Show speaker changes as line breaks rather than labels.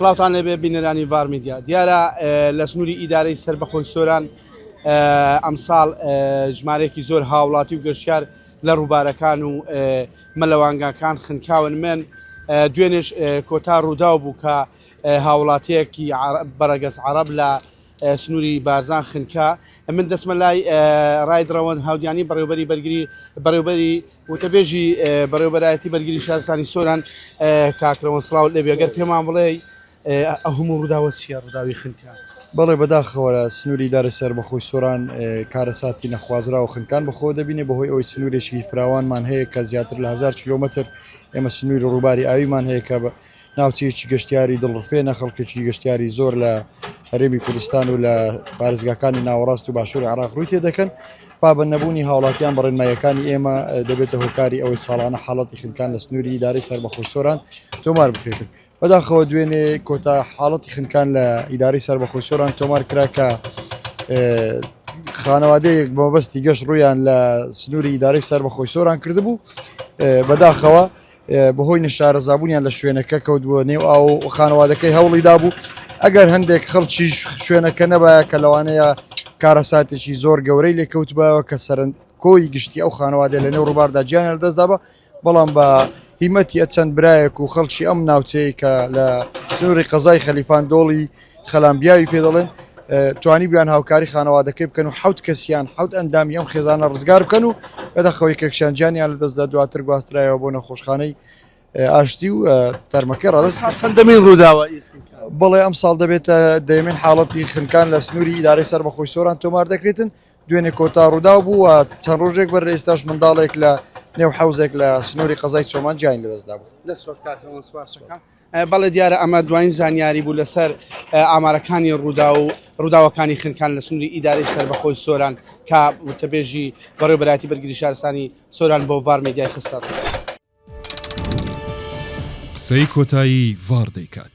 سڵاوتان لێبێ بینەرانی ڤار میدیا. دیارە لە سنووری ئیدارەی سەربەخۆی سۆران ئەمساڵ ژمارەیەکی زۆر هاوڵاتی و گەشتیار لە ڕووبارەکان و مەلەوانگاکان خنکاون من دوێنێش کۆتا ڕووداو بوو کە هاوڵاتیەکی بەڕەگەز عەڕەب لە سنووری بارزان خنکا من دەستمە لای ڕاید ڕەوەند هاودیانی بەڕێوبەری بەرگری بەڕێوبەری وتەبێژی بەڕێوبەرایەتی بەرگری شارستانی سۆران کاک ڕەوەند سڵاوت لێبێ گەر پێمان بڵێی ئەو هەموو ڕووداوە چییە ڕووداوی خنکا؟
بەڵێ بەداخەوە لە سنووری ئیدارەی سەربەخۆی سۆران کارەساتی نەخوازراو و خنکان بەخۆوە دەبینێ بەهۆی ئەوەی سنوورێکی فراوانمان هەیە کە زیاتر لە 1000 کیلۆمەتر ئێمە سنووری ڕووباری ئاویمان هەیە کە ناوچەیەکی گەشتیاری دڵڕفێنە، خەڵکێکی گەشتیاری زۆر لە هەرێمی کوردستان و لە پارێزگاکانی ناوەڕاست و باشووری عێراق ڕووی تێدەکەن. پابەندنەبوونی هاوڵاتیان بە ڕێنماییەکانی ئێمە دەبێتە هۆکاری ئەوەی ساڵانە حاڵەتی خنکان لە سنووری ئیدارەی سەربەخۆی سۆران تۆمار بکرێتن. بەداخەوە دوێنێ کۆتا حاڵەتی خنکان لە ئیدارەی سەربەخۆی سۆران تۆمار کرا کە خانەوادەیەک بە مەبەستی گەشت ڕوویان لە سنووری ئیدارەی سەربەخۆی سۆران کردبوو. بەداخەوە بەهۆی نەشارەزابوونیان لە شوێنەکە کەوتبووە نێو ئاو و خانەوادەکەی هەوڵی دابوو ئەگەر هەندێک خەڵکی شوێنەکە نەبایە کە لەوانەیە کارەساتێکی زۆر گەورەی لێکەوتبایەوە کە سەرن کۆی گشتی ئەو خانەوادە لە نێو ڕووباردا گیانیان لەدەستدابا بەڵام بە هیمەتی چەند برایەک و خەڵکی ئەم ناوچەیە کە لە سنووری قەزای خەلیفان دۆڵی خەلامبیاوی پێ دەڵێن توانی بیان هاوکاری خانەوادەکەی بکەن و حوت کەسیان حوت ئەندامی ئەم خێزانە ڕزگار بکەن و بەدەخەوەی کەکشان گیانیان لەدەستدا دواتر گواسترایەوە بۆ نەخۆشخانەی ئاشتی و تەرمەکەی ڕادەست
چەندەمین ڕووداوە
بەڵێ ئەم ساڵ دەبێتە دەیەمین حاڵەتی خنکان لە سنووری ئیدارەی سەربەخۆی سۆران تۆمار دەکرێتن دوێنێ کۆتا ڕووداو بوو و چەند ڕۆژێک بەر لە ئێستاش منداڵێک لە نێو حەوزێک لە سنووری قەزای چۆمان گیانی لەدەستدا بوو.
دەست خۆش کاک ڕەوەند سپاس دەکەم. بەڵێ دیارە ئەمە دوایین زانیاری بوو لەسەر ئامارەکانی ڕووداو و ڕووداوەکانی خنکان لە سنووری ئیدارەی سەربەخۆی سۆران کە وتەبێژی بەڕێوەبەرایەتی بەرگری شارستانی سۆران بۆ ڤار میدیای خستە ڕوو.
قسەی کۆتایی ڤاڕ دەیکات.